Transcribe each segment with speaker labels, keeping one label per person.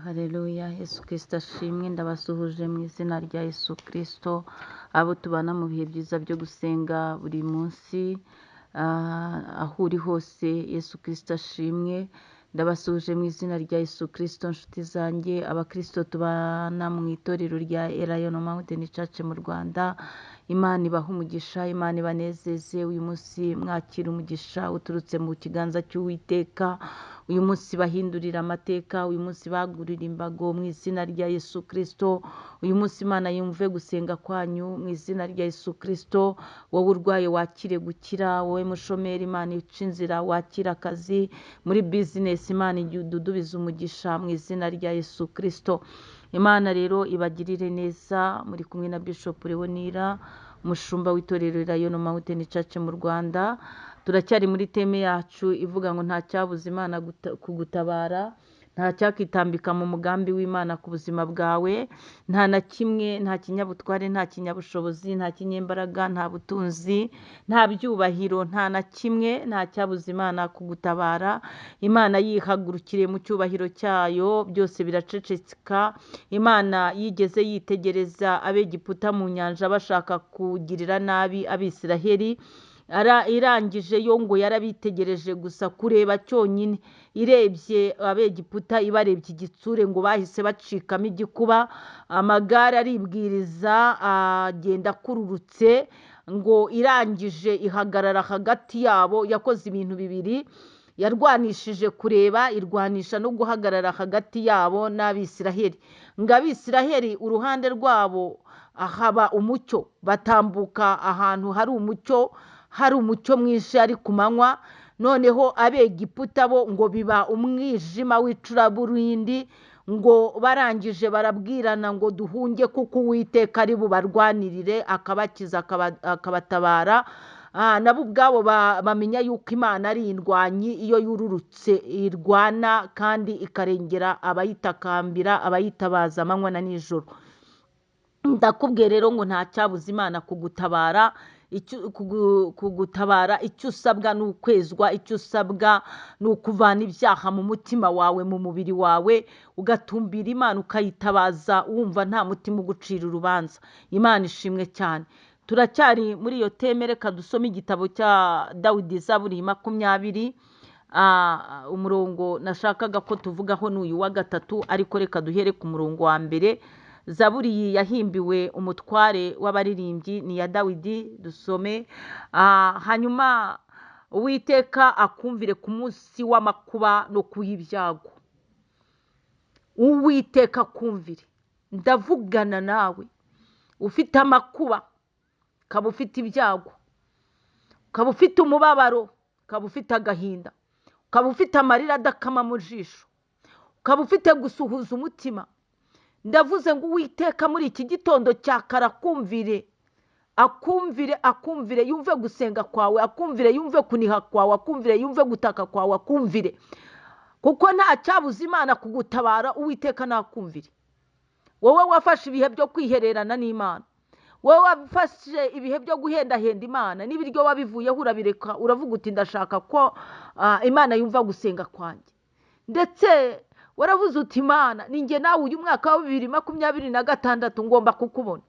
Speaker 1: Haleluya, Yesu Kristo ashimwe. Ndabasuhuje mu izina rya Yesu Kristo, abo tubana mu bihe byiza byo gusenga buri munsi, aho uri hose Yesu Kristo ashimwe. Ndabasuhuje mu izina rya Yesu Kristo, nshuti zanjye, abakristo tubana mu itorero rya Elayono Mountain Church mu Rwanda. Imana ibahe umugisha, Imana ibanezeze. Uyu munsi mwakira umugisha uturutse mu kiganza cy'Uwiteka. Uyu munsi bahindurira amateka, uyu munsi bagurira imbago mu izina rya Yesu Kristo. Uyu munsi Imana yumve gusenga kwanyu mu izina rya Yesu Kristo. Wowe urwaye wakire gukira, wowe mushomeri Imana ica inzira wakire akazi, muri bizinesi Imana idudubize umugisha mu izina rya Yesu Kristo. Imana rero ibagirire neza. Muri kumwe na Bishop Leonira, umushumba w'itorero Elayono Mountain Church mu Rwanda. Turacyari muri teme yacu ivuga ngo nta cyabuza Imana kugutabara, nta cyakitambika mu mugambi w'Imana ku buzima bwawe, nta na kimwe, nta kinyabutware, nta kinyabushobozi, nta kinyembaraga, nta butunzi, nta byubahiro, nta na kimwe, nta cyabuza Imana kugutabara. Imana yihagurukiriye mu cyubahiro cyayo, byose biraceceka. Imana yigeze yitegereza Abegiputa mu nyanja bashaka kugirira nabi Abisiraheli, irangije yo ngo yarabitegereje gusa kureba cyonyine, irebye Abegiputa ibarebye igitsure ngo bahise bacikamo igikuba, amagare aribwiriza agenda akururutse, ngo irangije ihagarara hagati yabo. Yakoze ibintu bibiri, yarwanishije kureba, irwanisha no guhagarara hagati yabo n'Abisiraheli. Ngo Abisiraheli uruhande rwabo haba umucyo, batambuka ahantu hari umucyo, hari umucyo mwinshi ari ku manywa. Noneho Abegiputa bo ngo biba umwijima w'icuraburindi, ngo barangije barabwirana ngo duhunge kuko Uwiteka ari bubarwanirire akabakiza akabatabara. Nabo ubwabo bamenya yuko Imana ari indwanyi, iyo yururutse irwana kandi ikarengera abayitakambira, abayitabaza amanywa na nijoro. Ndakubwiye rero ngo nta cyabuza Imana kugutabara. Kugutabara icyo usabwa ni ukwezwa, icyo usabwa ni ukuvana ibyaha mu mutima wawe, mu mubiri wawe, ugatumbira Imana ukayitabaza wumva nta mutima ugucira urubanza. Imana ishimwe cyane. Turacyari muri iyo teme, reka dusome igitabo cya Dawidi, Zaburi 20. Umurongo nashakaga ko tuvugaho ni uyu wa 3, ariko reka duhere ku murongo wa 1. Zaburi yahimbiwe umutware w'abaririmbyi ni ya Dawidi, dusome. Hanyuma Uwiteka akumvire ku munsi w'amakuba no ku y'ibyago. Uwiteka akumvire. Ndavugana nawe ufite amakuba, ukaba ufite ibyago, ukaba ufite umubabaro, ukaba ufite agahinda, ukaba ufite amarira adakama mu jisho, ukaba ufite gusuhuza umutima. Ndavuze ngo Uwiteka muri iki gitondo cya kare akumvire, akumvire, akumvire, yumve gusenga kwawe, akumvire, yumve kuniha kwawe, akumvire, yumve gutaka kwawe, akumvire. Kuko nta cyabuza Imana kugutabara, Uwiteka nakumvire. Wowe wafashe ibihe byo kwihererana n'Imana, wowe wafashe ibihe byo guhendahenda Imana, n'ibiryo wabivuyeho urabireka, uravuga uti ndashaka ko Imana yumva gusenga kwanjye. Ndetse waravuze uti Imana ninjye nawe uyu mwaka wa 2026 ngomba kukubona.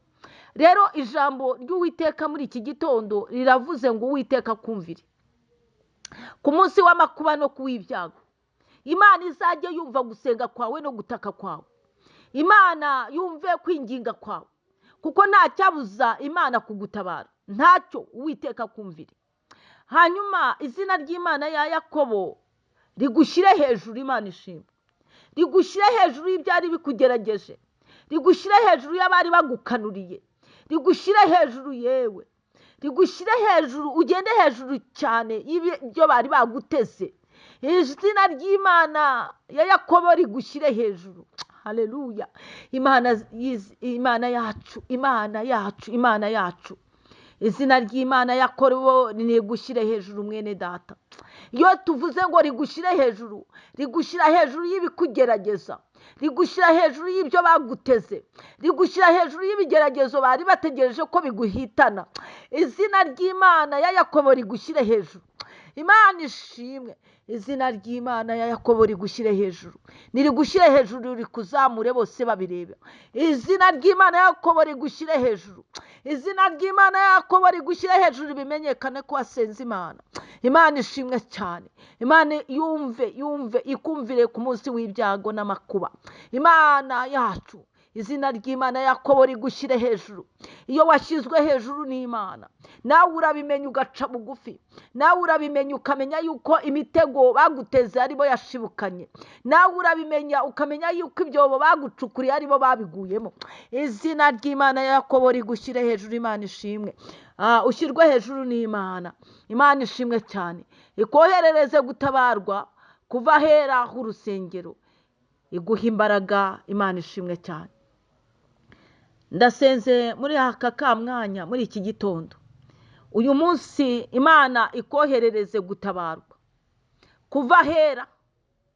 Speaker 1: Rero ijambo ry'Uwiteka muri iki gitondo riravuze ngo Uwiteka akumvire ku munsi w'amakuba no ku w'ibyago. Imana izajye yumva gusenga kwawe no gutaka kwawe, Imana yumve kwinginga kwawe, kuko nta cyabuza Imana kugutabara, ntacyo. Uwiteka akumvire. Hanyuma izina ry'Imana ya Yakobo rigushyire hejuru, Imana ishimwe, rigushyire hejuru y'ibyari bikugerageje, rigushyire hejuru y'abari bagukanuriye, rigushyire hejuru, yewe rigushyire hejuru, ugende hejuru cyane y'ibyo bari baguteze. Izina ry'Imana ya Yakobo rigushyire hejuru. Haleluya. Imana yacu, Imana yacu, Imana yacu, izina ry'Imana Yakobo rigushyire hejuru mwene data. Iyo tuvuze ngo rigushyire hejuru, rigushyira hejuru y'ibikugerageza, rigushyira hejuru y'ibyo baguteze, rigushyira hejuru y'ibigeragezo bari bategereje ko biguhitana. Izina ry'Imana ya Yakobo rigushyire hejuru. Imana ishimwe. Izina ry'Imana ya Yakobo rigushyire hejuru, nirigushyire hejuru, rikuzamure bose babireba. Izina ry'Imana ya Yakobo rigushyire hejuru, izina ry'Imana ya Yakobo rigushyire hejuru, bimenyekane ko wasenze Imana. Imana ishimwe cyane. Imana yumve, yumve, ikumvire ku munsi w'ibyago n'amakuba. Imana yacu, izina ry'Imana ya Yakobo rigushyire hejuru. Iyo washyizwe hejuru n'Imana, nawe urabimenya ugaca bugufi, nawe urabimenya ukamenya yuko imitego baguteze aribo yashibukanye, nawe urabimenya ukamenya yuko ibyobo bagucukuriye aribo babiguyemo. Izina ry'Imana ya Yakobo rigushyire hejuru. Imana ishimwe. Ushyirwe hejuru n'Imana. Imana ishimwe cyane. Ikoherereze gutabarwa kuva ahera h'urusengero, iguha imbaraga. Imana ishimwe cyane. Ndasenze muri aka kamwanya, muri iki gitondo, uyu munsi, Imana ikoherereze gutabarwa kuva ahera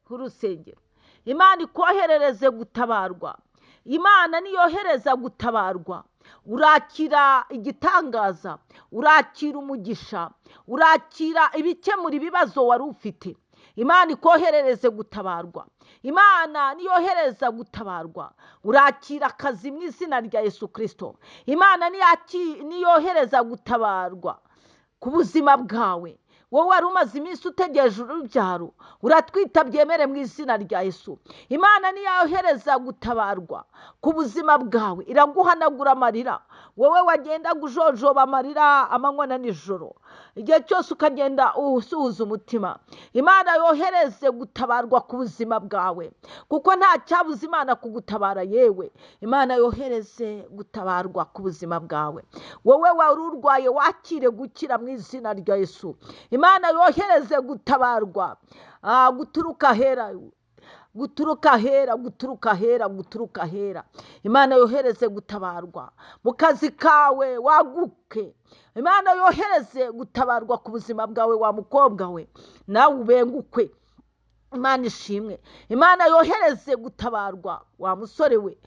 Speaker 1: h'urusengero. Imana ikoherereze gutabarwa. Imana niyohereza gutabarwa, urakira igitangaza, urakira umugisha, urakira ibikemura ibibazo wari ufite. Imana ikoherereze gutabarwa. Imana niyohereza gutabarwa, urakira akazi mu izina rya Yesu Kirisito. Imana niyohereza gutabarwa ku buzima bwawe, wowe wari umaze iminsi utegereje urubyaro, uratwita byemere mu izina rya Yesu. Imana niyohereza gutabarwa ku buzima bwawe, iraguhanagura amarira. Wowe wagendaga ujojoba amarira amanywa na nijoro, igihe cyose ukagenda usuhuza umutima, Imana yohereze gutabarwa ku buzima bwawe, kuko nta cyabuza Imana kugutabara. Yewe, Imana yohereze gutabarwa ku buzima bwawe. Wowe wari urwaye, wakire gukira mu izina rya Yesu. Imana yohereze gutabarwa guturuka ahera, guturuka ahera, guturuka ahera, guturuka ahera. Imana yohereze gutabarwa mu kazi kawe, waguke. Imana yohereze gutabarwa ku buzima bwawe, wa mukobwa we, nawe ubengukwe. Imana ishimwe. Imana yohereze gutabarwa, wa musore we,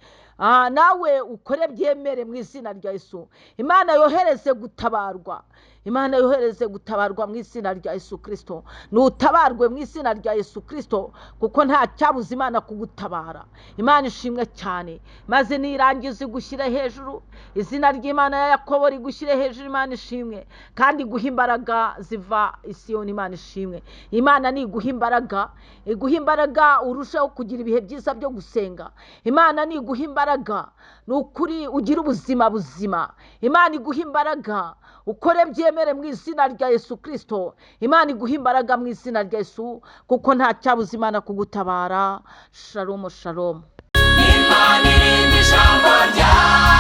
Speaker 1: nawe ukore byemere mu izina rya Yesu. Imana yohereze gutabarwa. Imana yohereze gutabarwa mu izina rya Yesu Kirisito. Nutabarwe mu izina rya Yesu Kirisito, kuko nta cyabuza Imana kugutabara. Imana ishimwe cyane. Maze nirangiza igushyire hejuru, izina ry'Imana ya Yakobo rigushyire hejuru. Imana ishimwe, kandi iguha imbaraga ziva i Siyoni. Imana ishimwe. Imana niguha imbaraga, iguha imbaraga urushaho kugira ibihe byiza byo gusenga. Imana niguha imbaraga, ni ukuri ugira ubuzima buzima. Imana iguha imbaraga ukore byemere mu izina rya Yesu Kirisito. Imana iguha imbaraga mu izina rya Yesu, kuko nta cyabuza Imana kugutabara. Shalomu, shalomu.
Speaker 2: Imana irinda ijambo ryayo.